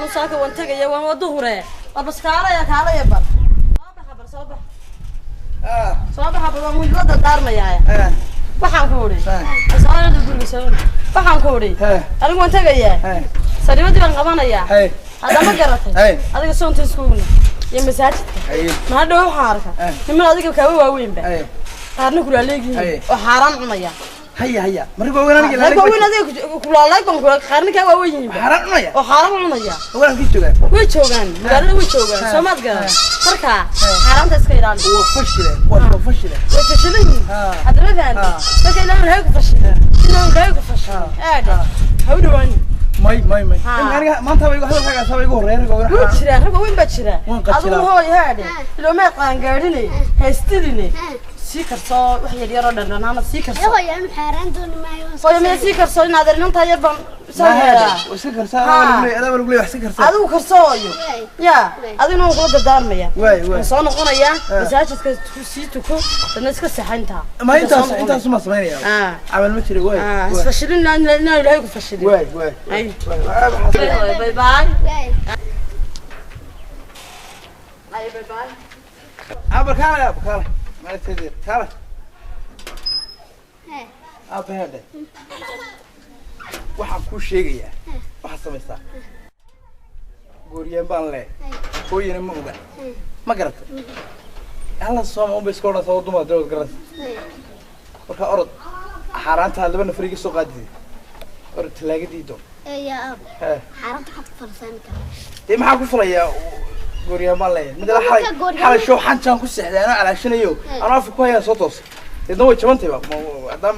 Musaaka waan tagaya, waan wada huree. War bas kaalaya, kaalaya bal. Soo baxa bal, soo baxa. Soo baxa bal, waan la dardaarmayaa. Waxaan ku udhi. Soo guriga soo. Waxaan ku udhi. Anigu waan tagayaa. Sariibadii baan qabanayaa. Hadda ma garatay? Adiga soonta iskuugna iyo masaajidka. Ma hadhow waxaan arkaa niman adiga kaaga waaweynba. Qaarna kulaaleegyihiin oo xaaraan cunaya. Haya haya, marka waaweyn aniga Rag waaweyn adiga kulaaleeg baan kula qaarna kaa waaweyn yihiinba. Xaaraan cunaya. Oo xaaraan cunaya. Waan ka joogaan. Way joogaan, magaalada way joogaan, soo maad garan. Marka xaaraanta iska ilaali. Waa fashile, waa fashile. Way fashilan yihiin. Hadda ma fahanti? Marka ilaahay ilaahay ku fashilay. Ilaahay ilaahay ku fashilay. Aadhe. Ha u dhawaanin. May may may. Aniga maanta way hadalkaaga sabay igu horeeyay rag waaweyn. Wuu jiraa, rag waaweyn baa jira. Waan qajilaa. Adigu hooy haadhe. Ilooma qaangaadhine, haystidine. Sii karsoo wax yar yar oo dhandhanaana sii karsoo. Hooyo, anu xaaraan dooni maayo. Hooyo, miyaa sii karsoo in adeer inantaa yar baan soo yeelaa. Iska karsaa, adaa lagu leeyahay wax iska karsaa. Adigu karsoo hooyo. Yaa, adiguna waan kula dardaarmaya. Waay waay. Waan soo noqonayaa, masaajidka sii tuko, dadna iska seexantaa. Ma intaas intaas ma sameynaya. Camal ma jiro waay. Isfashilin inaan ilaahay ku fashilin. Waay waay. Ay. Bye bye. Ay, bye bye. Aba kaale, aba kaale. Maaragtay kaale. Aba hade. Waxaan kuu sheegayaa. Waxaad samaysaa. Gooriyaan baan leh. Hooyana ma oga. Ma garatay? Alla sooma unbay iska odhanaysaa oo dumar dawlad garanaysa. Marka orod xaaraanta laba nafar iga soo qaadid. Orod talaagadii doon. Yaa aab. Xaaraanta waxaad ku falsaan karaa. Dee maxaa ku falayaa gooriyaan baan leeyahay. Mid la xalay xalay show xanjaan ku seexday anoo calaashanayo. Anoo afka ku hayaan soo toosay. Deedna way jabantay ba. Haddaan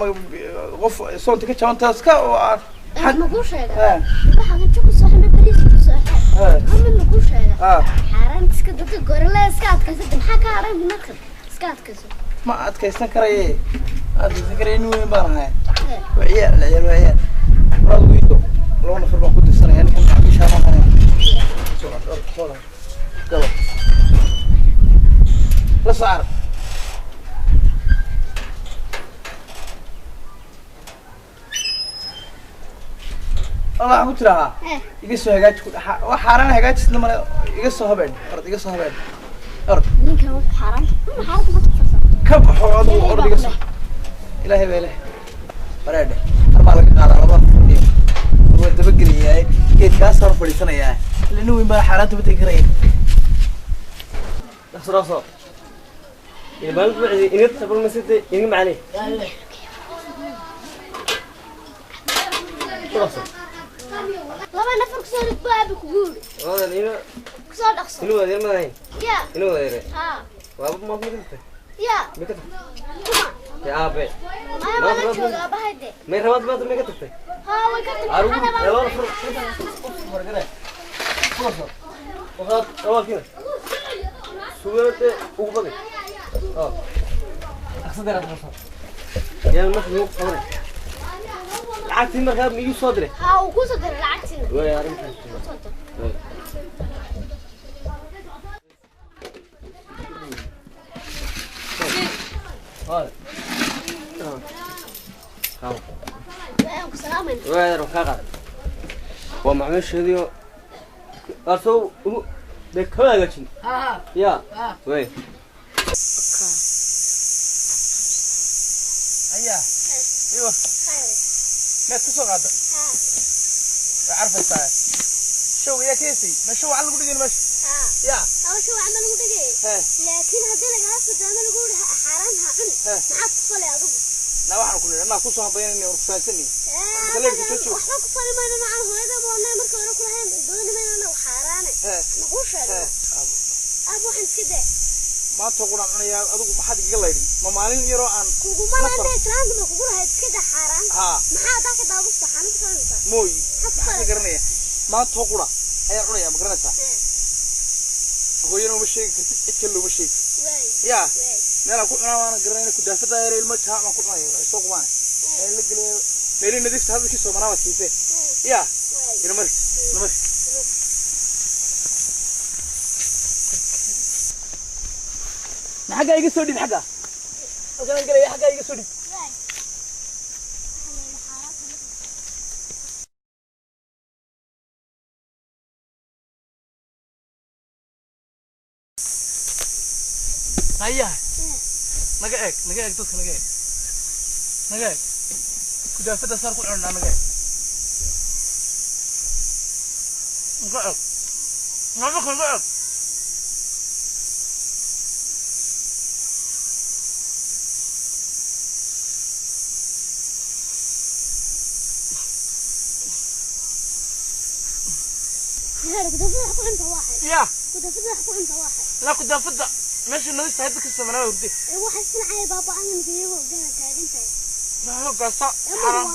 qof soonta ka jabantaa iska oo aan Ma kuu sheega? Waxaa ganjo ku soo xidhay, bariis ku soo xidhay. Mid ma kuu sheega? Xaaraanta iska dadka gorale iska adkaysata, maxaa ka hadhay markan iska adkayso. Ma adkaysan karaye. Ma adkaysan karaye, nin weyn baan ahay. Waa ciyaar, la ciyaar, waa ciyaar. Walaal wiito. Laba nafar baan ku dirsanaya ninkan macaamiisha baan hayaa. Soo qaad, orod, soo qaad. Galo. La saar. Allah waxaan ku tirahaa iga soo hagaaji ku dhaxa wax xaaraan hagaajisna male, iga soo habeen, orod iga soo habeen, orod. Ninkan wuxuu xaaraanta ma xaaraanta ma ku falsan. Ka baxo adigu, orod iga soo. Ilaahay baa leh bareedhe arbaa laga qaadaa laba fadhiyo waa dabagelayaa geedkaas hor fadhiisanayaa ila nin weyn baa xaaraanta ma tegi karaya. Dhaqso. Ilmahan ku wixii inad sabul masite inaga macane. Dhaqso. Laba nafar ku soo rid baa aabi kugu yidhi. Wada ina Ku soo dhaqso. Inuu wada madayn. Yaa. Inuu wada yare. Haa. Waa ma ku jirta. Yaa. Ma ka tagtay? Kuma. Ya aabe. Maya waa la jooga aabahay de. May rabaad maanta ma ka tagtay? Haa, way ka tagtay. Arugu Xalay baan laba nafar. Furso. Waqad rawaadkina. Suugada ugu baday. Ah. Dhaqso dheeraad dhaqso. Yaa marka lagu qabanay. Lacagtii markaa ma igu soo diray? Haa, wuu kuu soo diray lacagtiina. Way arrintan. Kuu soo diray. Hore. Qabo. Waan ku salaamayna. Waa ka qaad. Waa macmiisheedii arsow ugu dee kama hagaajin. Ya. Way. Haya. Iwa. Meed ka soo qaada. Way carfaysaa. Show yaa keesay. Ma show wacan lagu dhigin meesha. Haa. Ya. Hawsha waa camal lagu dhigay. Laakiin haddii lagala soo daamo lagu yidhi xaaraan ha cuni. Maxaad ku falay adigu? Na waxaan ku nidhi anaa ku soo habaynayna war kufahansanay. Kaleerka jooji. Waxba ku fali mayno macaan hooyada boonay marka hore kulahayn dooni mayno anagu xaaraane. Ma kuu sheegay? Aab, waxaan iska daa. Maanta quraan cunayaa, adigu maxaad igaga laydhin? Ma maalin yaroo aan Kuguma lahayn islaanta ma kugu lahayd iska daa xaaraan. Haa. Maxaa haddaa ka daabusta xanuun ku falanaysaa? Mooyi. Maxaad ku Maxaan ka falaysaa? garanaya? Maanta qura ayaan cunayaa, ma garanaysaa? Hooyana uma sheegi kartid, cid kale looma sheegi. Waay. Yaa. Waay. Meelaan ku cunaa waana garanayna kudaafada yar ilmo jaac baan ku cunaya ay soo qubaan. Ee la geliyo meelii nadiifta hadalkii Soomaaliya waa siisay. Yaa. Waay. Ina mari. Ina mari. Xaggaa iga soo dhib xagga. Halkaan aan gelaya xaggaa iga soo dhib. Waay. Nayahay. Naga eeg, naga eeg dadka naga eeg. Naga eeg. Kudaafada sar ku cunaa naga eeg. Naga eeg. Naga naga eeg. كنت انت واحد. يا كنت انت واحد. لا كنت افضل ماشي نظيف هيدك السمنه وردي. واحد سنة بابا انا مديه قدامك انت. ما هو قصة حرام.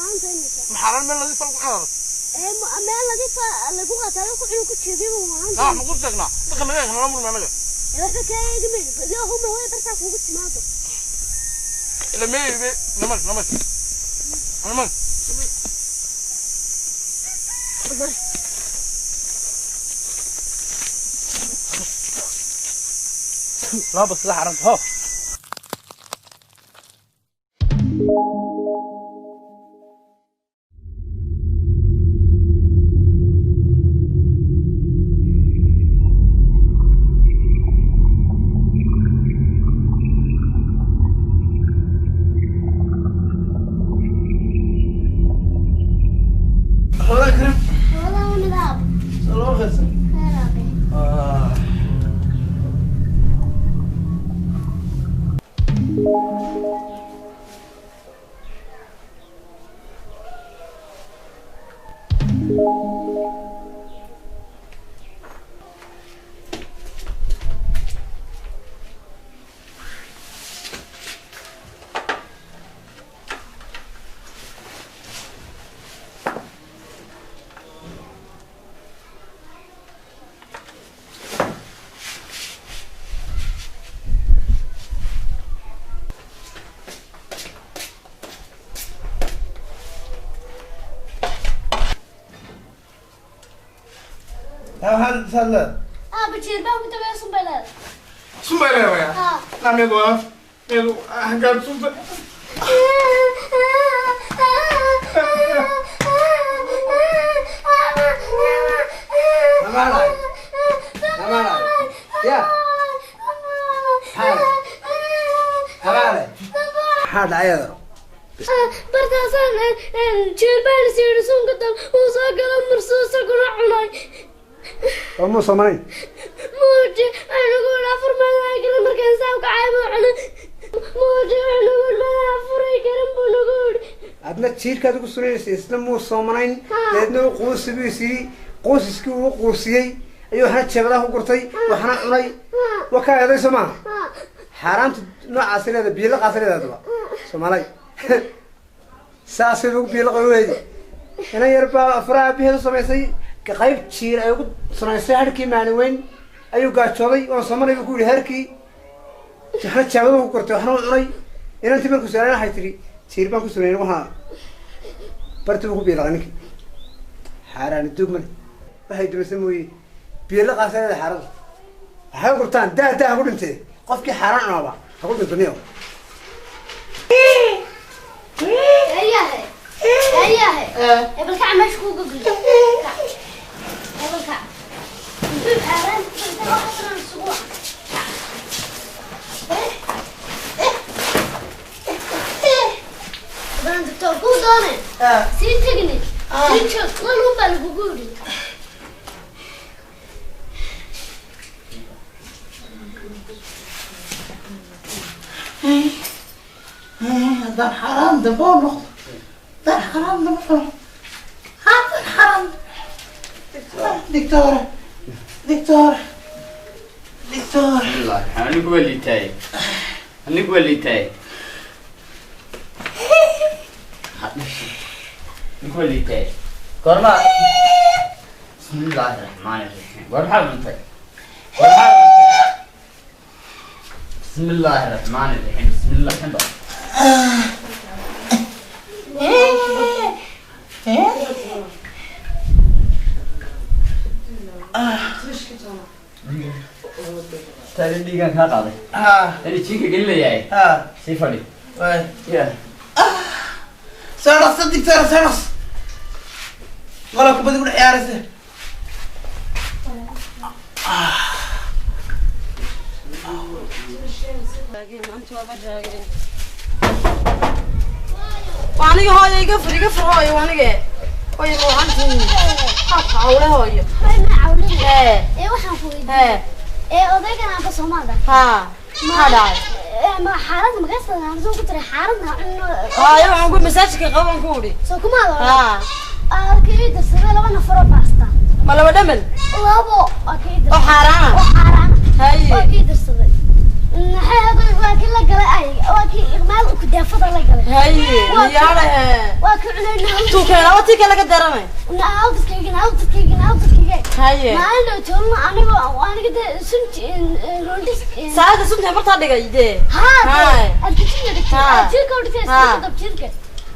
حرام من نظيف القرار. ما نظيف lagu qaataa ku xun ku jeedin waan. لا ما قلت لك دخل ما احنا عمر ما نجا. waxa ka eegmay loo huma way barta kugu timaado. لا مي نمر نمر نمر. لا بس لا حرام ها. والله كريم. والله انا ذاب. الله خير. خير ابي. هل سلا بتشير بقى وانت بقى صنبلة صنبلة يا نعم يا دوار يا دو هنقعد صنبلة. maxaa dhacay adeero? Bartaasaan jeerbaan siiri sunkadan uu soo galo mursuu isaguna cunay. Oo muu soomanayn? Muuji anigu afur meelaha karin markaan saa u kacay buu cunay. Muuji anigu meelaha afuray karin buu nagu yidhi. Adna jiirkaad ugu sunaysay isna muu soomanayn, deedna uu quusi buu is yidhi, quusiskii uu quusiyey ayuu waxna jeebadaha ku gurtay, waxna cunay. Waa kaa eeday soo maaha? Xaaraanta noocaas leeda biilaqaas leedaadaba soomaalay saasay ugu biilaqa weeye. Inan yar baa afraha aabaheed u samaysay qayb jiir ay ugu samaysay harkii maalin weyn ayuu gaajooday oon soomanay buu ku yidhi harkii waxna jeebadaha ku gurtay waxna u cunay. Inantii markuu su'aaleen waxay tidhi jiir baan ku sunayn waxaa barti buu ku biilaqay ninkii. Xaaraani duug male waxay dumaysa mooye biilaqaas leeda xaarada waxay gurtaan daa daa ku dhintee qofkii xaaraan cunaaba ha ku dhinto niyow. Ayahe ayahe ebalkac meesha kuu gogli ebalkac muxuu xaaraan waxaan isugu wac. Baan doctor kuu doonay sii tegni sii joog qol baa lagugu yidhi. هذا حرام ده بولو ده حرام ده بولو هذا حرام. دكتورة دكتورة دكتورة والله anigu waa liitaay, anigu waa liitaay, anigu waa liitaay. Goorma? Bismillaahi raxmaani raxiim. War maxaa cuntay? War maxaa cuntay? Bismillaahi raxmaani raxiim. Bismillah ximba. Tani dhiigan kaa qaaday. Tani jiinka gelinayaay. Sii fadhi. Ya. Soo dhaqso dictoora, soo dhaqso. Qolaa kubadda ku dhex ciyaaraysa. Raageen maanta, waaba raageen. Waa aniga hooyo, iga fur, iga fur hooyo, waa aniga hooyo. Ma wacantiin? Hawle hooyo. Ma cawlin. Hee. Ee, waxaan ku weydiiyey. Hee. Ee, odaygan aaba Soomaalida. Haa, maxaa dhacay? Ma xaaradda magaastada aan soo ku tiray xaaradna cunno. Hooyo, waxaan ku masaajidka qaban ku udhi. Soo kuma hadlo. Haa. Aa, kii darsaday laba nafar oo baasta. Ma laba dhamal? Labo waa kii oo darsaday. Xaaraana. Oo xaaraan. Haye. Waa kii darsaday. Maxay ahayd, waa kii la galay ay, waa kii iqmaal ku daafada la galay. Haye, miyaadha hee. Waa kii cunay. Tuukeen tii kale ka daramay. Naawdadkayga, naawdadkayga, naawdadkayga. Haye. Maalin dhow toolna anigo aniga dee sunti roondhis. Saacadda sunta bartaa dhigay dee. Haa. Haay. Adkijinka dhigtay. Haa. Jiirka u dhigtay. Haa. Isku dab jiirka.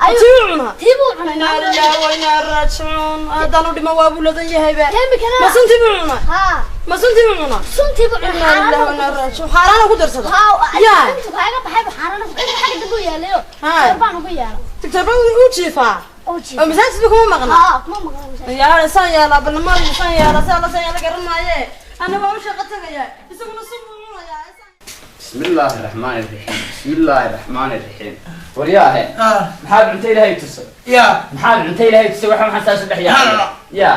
Tii cuna. Tii buu cunay. Inaa lillahi wa inaa raajicuun. Haddaan u dhima waa buu ladan yahayba. Imikana. Ma suntii buu cuna? Haa. Ma suntii buu cuna? Suntii buu cunay. Inaa lillahi wa inaa raajicuun. Xaaraana ku darsada. Haa. Yaa. Intu kaaga baxay xaarana ku inta xagga dambe u yaalayo. Haa. Baan ugu yaala. Doctor baan u jiifaa. Oo jiif. Oo masaajidka kuma maqna. Haa, kuma maqlan. Yaa, saan yeelaa balnamaad, saan yeelaa, saan la saan yeela garan maaye. Ana waa u shaqo tagaya, isaguna sun buu cunayaa. بسم الله الرحمن الرحيم، بسم الله الرحمن الرحيم. waryaahe, maxaad cunta Ilaahay tusay? Ya. Maxaad cunta Ilaahay tusay? Waxa maxaa saas u dhex yaacaya ya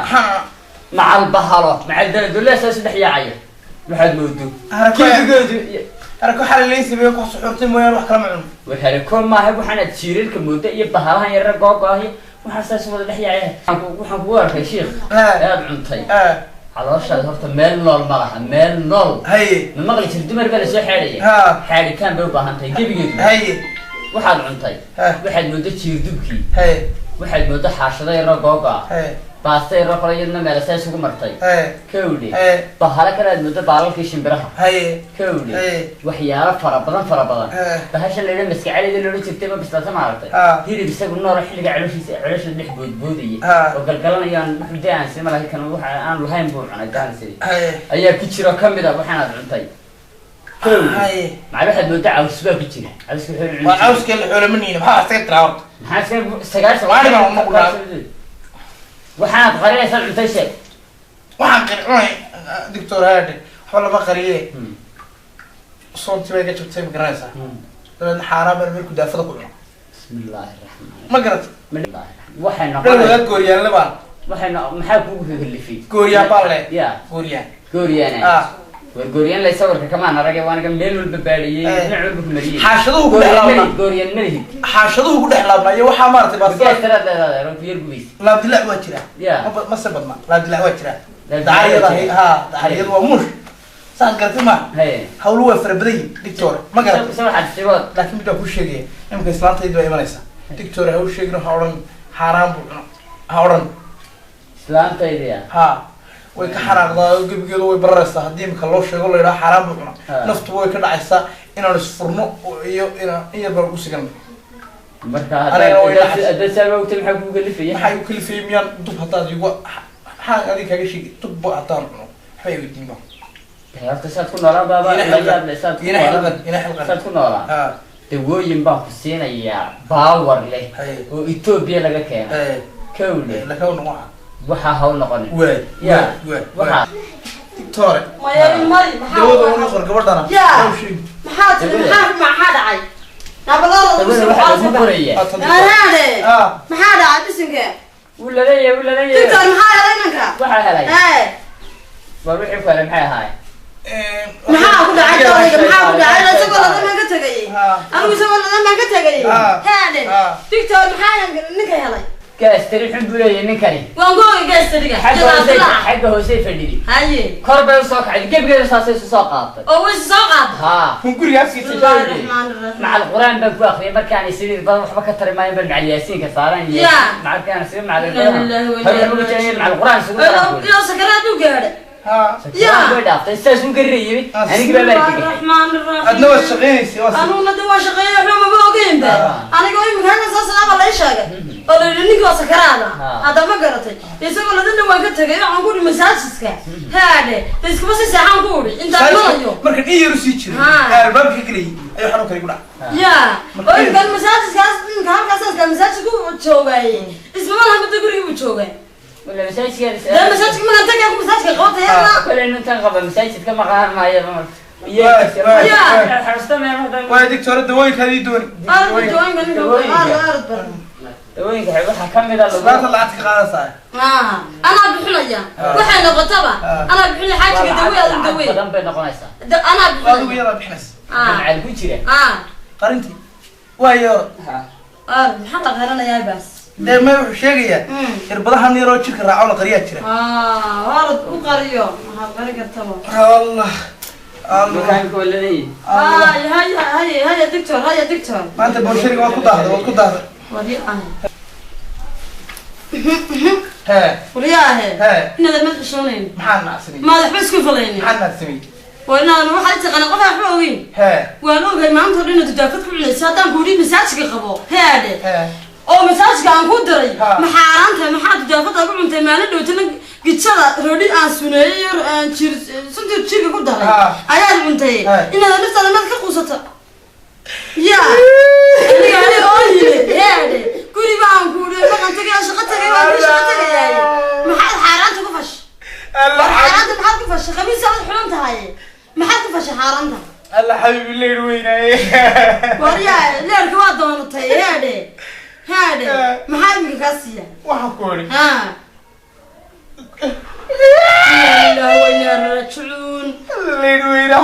macal bahalo, macal daladulle saas u dhex yaacaya, waxaad moodo geedigoodu. Arko xalaleysi bay ku suxurtay mooyaane, wax kala ma cuno. Waxaale ko maaha, waxaanaad jiirarka moodo iyo bahalahan yarara googo-ahi, waxaa saas wada dhex yaacaya. Waxaan kugu arkay, shiikh, aad cuntay calooshaad. Horta meel nool ma laha, meel nool. Haye. Ma maqli jir dumar baa lasoo xaadhaya? Xaadhitaan bay u baahan tahay gebigeedu. Haye. Waxaad cuntay waxaad moodo jiirdubkii. Haye. Waxaad moodo xaashado yaroo googo ah. Haye. Baasta yaroo kale iyadna meelasa isugu martay. Haye. Kawdhe. Haye. Bahalo kale aad moodo baalalkii shimbiraha. Haye. Kawdhe. Haye. Waxyaalo fara badan, fara badan. Haye. Bahasha la yidhaha maskacalida loola jirtay ma bislaata, maaragtay? Hilib isagu noolo xilliga calooshiisa caloosha dhex boodboodaya oo galgalanayaan wuxuu dee aan sima lahayn kan waxa aan lahayn buu cunay daan sidi Haye. ayaa ku jiro kamid a waxaanaad cuntay. Kawdhe. Haye. Macna waxaad moodaa caws baa ku jira, cawska xoolo cuni waa jiray. Cawska la xoolamanayna maxaa iskaga tiraa horta? Maxaa iska 9? Waani baan noqdaa. Waxaad qarinaysaa cuntay, sheeg. Waxaan qari cunay, doctor haadhe, waxba lama qariye. Soontii bay ka jabtay, ma garanaysaa? Dabeedna xaaraan baan meel kudaafada ku cuno. Bismillaahi raxmaan. Ma garat? Waxay Dhan noqonaysaa wadaad gooryaanle baan. Waxay no maxaa kugu kalifay? Gooryaan baan leh. Ya. Gooryaan. Gooryaana. War gooryaan lay sawirka kamaan aragay, waanaga meel walba baadhiyey, dhinac walba ku mariyey. Xaashaduhu ku dhex Gooryaan laabnaa. malihid, gooryaan malihid. Xaashaduhu ku dhex laabnaa iyo waxaa maaragtay baastada. Mageestaraad leedahay roonku yar gubaysa. Laabdilaac waa jiraa. Ya. Ma se badna, laabdilaac waa jiraa. Laabdilaac Dacariyada waa jiraa. Ha, dacariyadu waa muush, saan garatay ma Haye. Hawlu waa fara badan yihin, doctor, ma garatay? Se waxaad sibood. Laakiin mid baan kuu sheegaya, imika islaantaydi baa imanaysa. Doctor, ha u sheegin, ha odhan xaaraan buu cuno, ha odhan. Islaantaydiya. Ha, way ka xanaaqdaa oo gebigeedu way bararaysaa haddii imika loo sheego la yidhaha xaaraan buu cuna. Naftu way ka dhacaysaa inaan isfurno oo iyo inaan in yar baan ugu siganno. Marka Anigana way haddaad dhacaysaa. Haddaad saaba ogtay, maxaa kugu kalifaya? Maxaa igu kalifayay? Miyaan dub haddaad igu maxaan adiga kaaga sheegi dubba haddaan cuno waxba i weydiin ba. Horta saad ku noolaan baaba Ina la yaab leh, saad ku ina noolaan. xilqan, ina xilqan. Saad ku noolaan. Dawooyin baan ku siinayaa baawar leh Haye. oo Ethiopia laga keeno. Haye. Kawle. Lakaw noqon. Waxaa haw noqonin. Waay. Ya. Waay. Waxaa Doctore. Maya, mari maxaa? Dawada una qor gabadhana. Ya. Ha u sheegi. Maxaa tiri? Maxaa dhacay? Nabalada. Dawada waxaa lagu qorayaa. Naanaade. Maxaa dhacay bisinka? Wuu laleeyahay, wuu laleeyahay. Doctor, maxaa helay ninka? Waxaa helay. Ee. War wixii ku helay maxay ahaay? Maxaa ku dhacay odayga? Maxaa ku dhacay? Isagoo ladan baan ka tagay. Anigu isagoo ladan baan ka tagay. Haade. Doctor, maxaa ninka helay? Gaastari xun buu leeyahay ninkani. Waan ku ogay gaastariga. Xagga hoose fadhidi. Haye. Kor bay usoo kacday, gebigeeda saasay isu soo qaadatay. Oo way soo qaadatay. Haa. Kun guriga afkiisa. Bismillaahi raxmaani raxiim. Macal quraan baan ku akhriyay markaan isiriir badan waxba ka tari maayo, baan macal Yaasiinka saaran iyo Ya. macalkaan sida macal Inna lillahi wa inna Haween ugu jeedin macal quraan isugu Iyo sakaraad u gaadhay. Ya. Way dhaaftay, sidaas u gariyay anigi baa baa Bismillaahi raxmaani raxiim. Adna waa shaqaynaysa waa. Anuguna de waa shaqeeyay, waxba maba ogeyn ba. Anigoo imika halkan soo salaama la ii sheegay oo la yidhi ninkii waa sakaraada. Hadda ma garatay? Isagoo ladana waan ka tegay, waxaan ku idhi masaajidka haadhe de iskuma sii seexaan ku idhi intaan marayo. Marka in yar usii jiray albaabka gelayay ayuu xanuun kale igu dhacay. Ya, oo imkaan masaajidkaas imika halkaas masaajidka ku joogaaye ismama laha muddo, gurigii buu joogaa. Wala masaajidka. Dee masaajidka markaan tagay ku masaajidka qabtay yarna. Kale intan qaba masaajidka ma qaadan maayo marka. Waay doctor, dawooyinkaadii dooni. Arad dawooyinka ninka arad arad bar. Dawooyinka waxaa ka mid ah lagu Islaanta lacagta ka qaadanaysaa. Anaa bixinaya. Waxay noqotaba anaa bixinaya xaajiga dawee adigu dawee. Badan bay noqonaysaa. Anaa Adigu bixinaya. yadaa bixinaysa. Macal ku jira. Qarintii. Waayo. Maxaa la qaranayaa baas? Dee may wuxuu sheegayaa irbadahan yaroo jirka raaco la qariyaa jira. Waarad u qariyo maxaad qari kartaba. Allah Allah. Makaanka waa laleeyahay. Hay hay hay hay doctor, hay doctor. Maanta boolshariga waad ku daahday, waad ku daahday. Waryaah. Hee. Waryaahe. Hee. Inaadan mad xishoonayn. Maxaa nacsamay? Maad waxba isku falaynin. Maxaa nacsamay? Waa inaadan waxaad taqaana qof waxba ogeyn. Hee. Waan ogahay maanta oo dhan inaad dudaafad ku cunayso haddaan ku idhi masaajidka qabo. Heedhe. Hee. Oo masaajidka aan ku diray. Maxaa xaaraanta maxaa dudaafada ku cuntay maalin dhowtana gijada roodhi aan suneeyey aan jir suntii jirka ku daray. Ayaad cuntay. Inaadan naftaada mad ka quusato. Ya. Aniga aniga oo yiri heedhe. Guri baan ku idhi maqan tagay shaqo tagay waan ku shaqo tagay. Maxaad xaaraanta ku fash? Allah xaaraanta maxaad ku fashay? Khamiis aad xulan tahay. Maxaad ku fashay xaaraanta? Allah xabiibi leer weynaaye. Waryaa leerka waa doonatay heedhe. Heedhe. Maxaa imika kaa siiya? Waxaan ku idhi. Inna wa inna raaji'uun. Leer weynaa.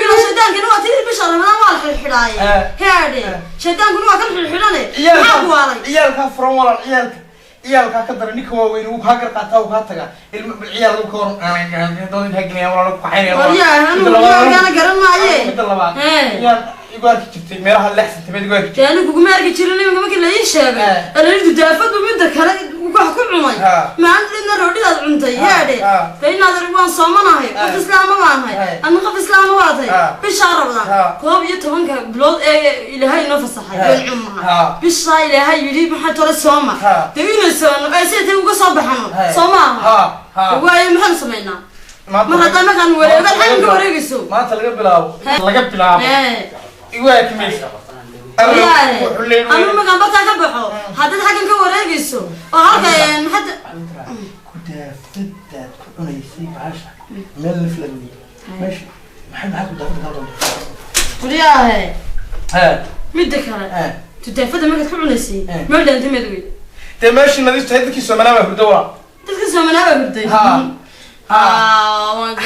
Ila shaydaankana waa tii bisha Ramadaan waa la xidhxidhaaye. Heedhe. Shaydaankuna waa kan xidhxidhane. Maxaa ku waalay? Ciyaalkaa furan walaal ciyaalka. Ciyaalkaa ka daran ninka waaweyn wuu kaa gar qaataa wuu kaa tagaa. Ilma ciyaal uu ka waran doon intaa gelinaya walaal ku kaxaynaya. Waryaa anigu ciyaalkaana garan maaye. Midda labaad. Ciyaal igu arki jirtay meelaha 6 sentimitir igu arki jirtay. Dee anigu kuguma arki jirin iminka markii la ii sheegay. Alalidu daafadu midda kale wax ku cunay. Maanta idna roodhidaad cuntay heedhe. Dee inaad arag waan soomanahay. Qof islaama baan ahay. Adna qof islaama waa tahay. Bishaa Ramadaan 11 bilood ee Ilaahay inoo fasaxay. Waan cunnahay. Bishaa Ilaahay yidhi maxaa tole sooma. Dee inay soono ee sidee uga soo baxano. Sooma aha. Waayo maxaan samaynaa? Mar haddaan markaan wareego xanuun ka wareegayso. Maanta laga bilaabo. Laga bilaabo. Igu arki mayso. Anu magaan bartaa ka baxo haddaad xaggan ka wareegayso oo halka maxaad ku daafadaad ku cunaysay bahasha meel naf la weydiiyo meesha maxay maxaa ku daafada kaa doonta? Waryaahe. Midda kale tudaafada markaad ku cunaysay meel dhaanta meed weyd. Dee meeshii nadiif tahay dadkii Soomaaliya baa hurdo walaa. Dadkii Soomaaliya baa hurday.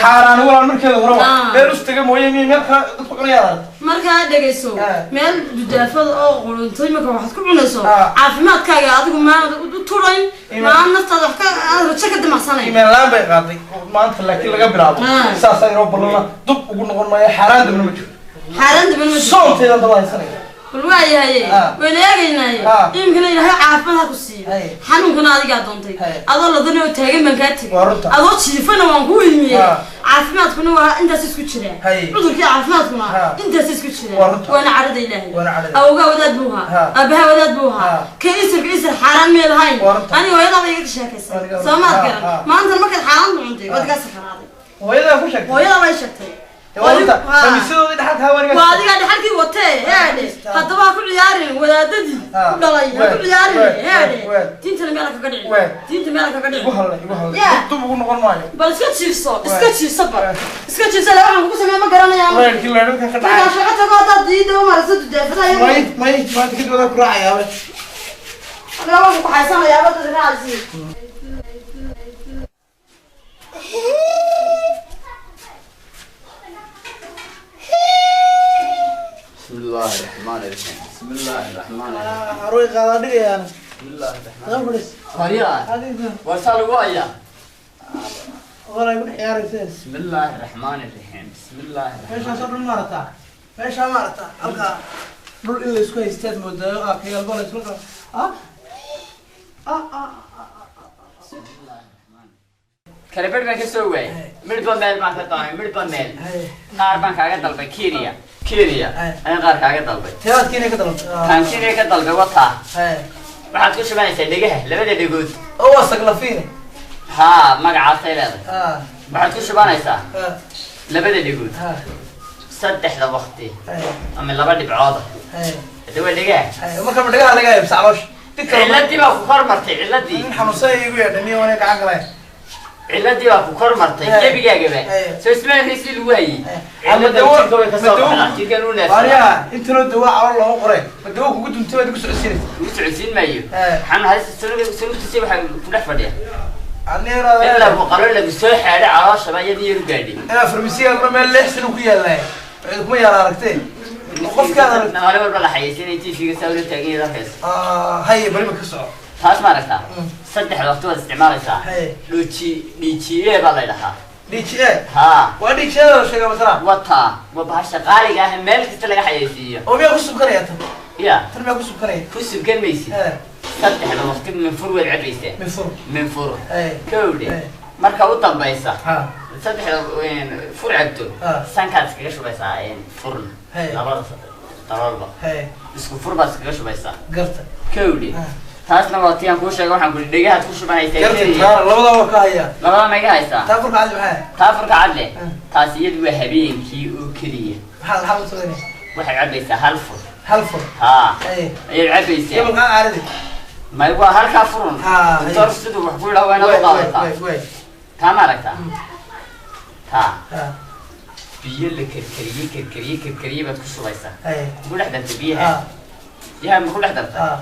Xaaraan walaal markeeda hore waa meel us taga mooye miya meel kale dadku cunayaa aragta. Markaa dhegayso meel dudaafada oo quruntay marka waxaad ku cunayso caafimaadkaaga adigu maanad u turayn maan naftaada wax ka aad rajo ka damacsanayn. Iimaan la'aan bay qaaday maanta laakiin laga bilaabo saasaa inoo ballana dub ugu noqon maayo xaaraan dambena ma jirto. Xaaraan dambena ma jirto. Soonteedan daba haysanaya. Bal waayahaye wayna eegaynaaye iminkana Ilaahay caafimaad ha ku siiyo. Xanuunkana adigaa doontay. Adoo ladana oo taagan baan kaa tegay. Adoo jiifana waan ku imiyey. Caafimaadkuna waa intaas isku jira. Cudurkii caafimaadkuna intaas isku jira. Waana carada Ilaahay. Awowgaa wadaad buu ahaa. Aabahaa wadaad buu ahaa. Ka isirka isir xaaraan meel ahayn. Aniga hooyadaa bay iga sheekaysay. Soo maad garan. Maantana markaad xaaraan cuntay waad iga sakaraaday. Hooyadaa ku sheegtay. Hooyadaa bay sheegtay. Waa adigaa dhaxalkii watee heedhe. Haddaba ha ku ciyaarin wadaadadii ku dhalay ha ku ciyaarin heedhe. Diintana meel ha kaga dhicin. Diinta meel ha kaga dhicin. Igu hadlay igu hadlay. Dub ugu noqon maayo. Bal iska jiifso iska jiifso bal. Iska jiifso ilaa waxaan kugu sameeyo ma garanayaan. Leerkii leerka ka dhacay. Markaa shaqo tago haddaad diidda u mariso dudaafada ayaga. May may maanta kadib wadaa ku raacayaa. Adigaa waan ku kaxaysanayaa baad raacaysiin. بسم الله الرحمن الرحيم بسم الله الرحمن الرحيم. Haroy qaadaa dhigayaan. بسم الله الرحمن الرحيم. Waryaa. Warsaa lagu hayaa. Walaa igu ciyaaraysaa. بسم الله الرحمن الرحيم بسم الله الرحمن. Meeshaas oo dhan maarata. Meesha maarata halka dhul in la isku haystaad moodaayo kayaal baa la isla qaba. Kala bedh baan ka soo waayay. Midhba meel baan ka doonay midhba meel. Qaar baan kaaga dalbay Kenya. Kenya ayaan qaar kaaga dalbay. Teebaad Kenya ka dalbay? Taan Kenya ka dalbay wataa. Waxaad ku shubanaysaa dhegaha labada dhegood. Oo waa saglafiine. Haa magacaasay leedahay. Waxaad ku shubanaysaa labada dhegood. 3 waqti. Ama 2 dhibcood. Hada waa dhegaha. Marka ma dhegaha laga yaabsa caloosha. Ciladii baa ku hormartay ciladii. Nin xanuunsan igu yeedhay miya wanay gacan galeen. Ciladii baa ku kor martay gebigaagaba. Soo ismaankiisii lagu hayay. Cilada jirka way ka soo baxdaa, jirkan u neefsadaa. Waaryaa, intanoo dawaa calool looga qoray, ma dawo kugu duntay baad igu socodsiinaysa? Ugu socodsiin maayo. Waxaan halista sunugtiisa waxaa ku dhex fadhiya. Anigana In lagu qalo, lagu soo xaadho calooshaba iyadii yar u gaadhay. Inaa farmasiyaaguna meel 6 sano ku yaallay, cid kuma yaala aragtee, qofkaad aragtay. Maalin walba la xayeysiinay TV-ga saa ula taagan yahay arkaysa. Haye, bari ma ka soco. Taas ma aragtaa? 3 waqti waad isticmaalaysaa. Haye. Dhuuji DGA baa la yidhahaa. DGA? Haa. Waa DGA la sheegaa masala. Wataa waa bahasha qaaliga ah, meel kasta laga xayeysiiyo. Oo miyaa ku subkanaya tan? Ya. Tan miyaa ku subkanaya? Ku subkan maysid. 3da waqti min fur waad cabaysaa. Min fur. Min fur. Haye. Kowdhe. Haye. Marka u dambaysa Ha. 3da fur cabto, Ah. sankaad iskaga shubaysaa furna. Haye. Labada daloolba Haye. isku fur baad iskaga shubaysaa. Garta. Kowdhe. Ah. Taasna waa tii aan kuu sheegay, waxaan kuli dhegahaad ku shubanaysaa Garta. keliya. Taana labadaa waa ka hayaa. Labada ma iga haysaa? Taa furka cadi maxaa? Taa furka cadle. Ah. Taas iyadu waa habeenkii oo keliya. Maxaa la sameynaya? Waxay cabaysaa hal fur. Hal fur. Haa. Haye. Ayaad cabaysaa. Iyo malkaan caaridi. May, waa halkaa furun. Haa. Doctor siduu wax ku yidhaha waa inaad u Way way. qaadataa. Way way. Taa ma aragtaa? Taa Ha. biyo la karkariyey, karkariyey, karkariyey baad ku shubaysaa. Haye. Ku dhex dartay biyaha. Ha. Biyaha ma ku dhex dartay? Ha.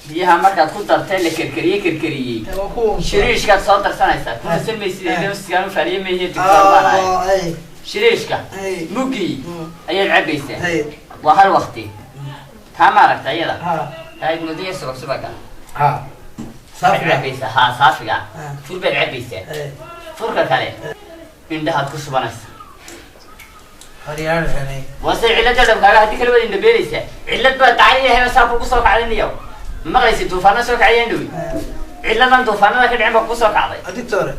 Biyaha markaad ku dartay, la karkariyey, karkariyey, Waa ku shiriishkaad soo darsanaysaa. Ku darsan maysid, sigaan u faaliye mayhe, doctor baan ahay. Haye. Shiriishka Haye. muggii ayaad cabaysaa. Haye. Waa hal waqti. Taa ma aragta iyada? Ha. Taa mudaya subag subaga. Ha. Waxaad Saafiga. cabaysaa, haa, saafiga. Ah. Fur baad cabaysaa. Haye. Furka kale indhahaad ku shubanaysa. Haryaar xanay. Waa say cilada dhabkaaga, haddii kale waad indhabeelaysaa. Cillad baa dacan yahay saa kugu soo kacday niyow. Ma maqlaysid duufaana soo kacayaan dhowi? Cilladan duufaanada ka dhicin baa kugu soo kacday. Adictore.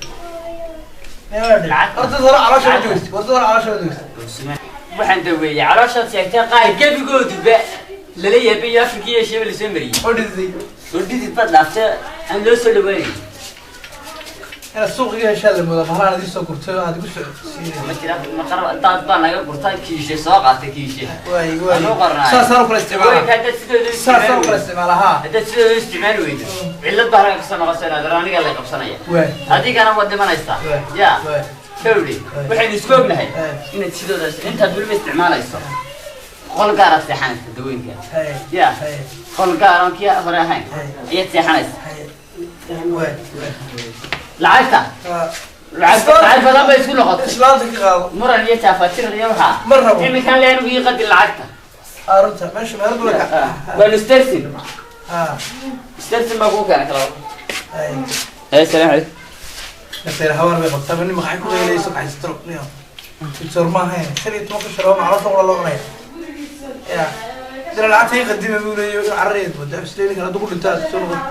Horta hore caloosha ma joogto. Horta hore caloosha ma joogto. Waxaan daweeyey calooshaad sheegtay qaar gebigooduba lala yaabay iyo Afrika iyo Eshiya lasoo mariyey. Oo dhidid. Oo dhidid baad dhaaftay aan loo soo dhawaanay. Inaad suuqiga heshaa la moodaa, bahalahan idin soo gurtay oo aad igu socodsiinayso. Ma jira, ma qarab daad baa naga gurtay, kiishe soo qaatay kiishe. Waay waay. Anuu qornaa. Saasaan u kala isticmaalaa. Haweenka haddaad sidooda u Saasaan u isticmaali kala weydo. isticmaalaa, haa. Haddaad sidooda u isticmaali weydo, cillad baa halkan kasoo noqonaysa, inaad aniga lay qabsanaya. Waay. Adigana waad dhimanaysaa. Waay. Ya. Waay. Kawdhi, Waay. waxaynu isku ognahay Waay. inaad sidooda intaad weliba isticmaalayso qol gaaraad seexanaysa dawooyinka. Haye. Ya. Haye. Qol gaar oon kii hore ahayn Waay. ayaad seexanaysa. Haye. Waay. Waay. Lacagta Ah, lacag lacag badan bay isku noqotay. Islaanta ka qaado. Muran iyo jaafatir iyo waxaa. Ma rabo. Iminkaan le anigu ii qadi lacagta. Ah, runta meesha meelo dula ka. Waa nustersin. Ah. Stersin baa kugu keenay kala. Haye. Hey, salaam calaykum. Nafteer hawaan bay qabtaa, nin maqaxi ku qeylayso kaxaystro niyo. Doctor ma ahayn. 15 sharo ma caloosha qura loo cunaya. Ya. Dira lacagta ii qadima buu leeyahay, in carreed moodaa isleeyahay kala dugu dhintaa soo noqon.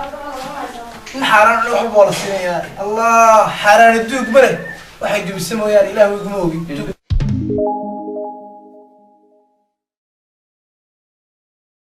In xaaraan wax walba waa la siinayaa. Allah, xaaraan duug ma leh. Waxay dubisa mooyaane, Ilaah way iguma ogin.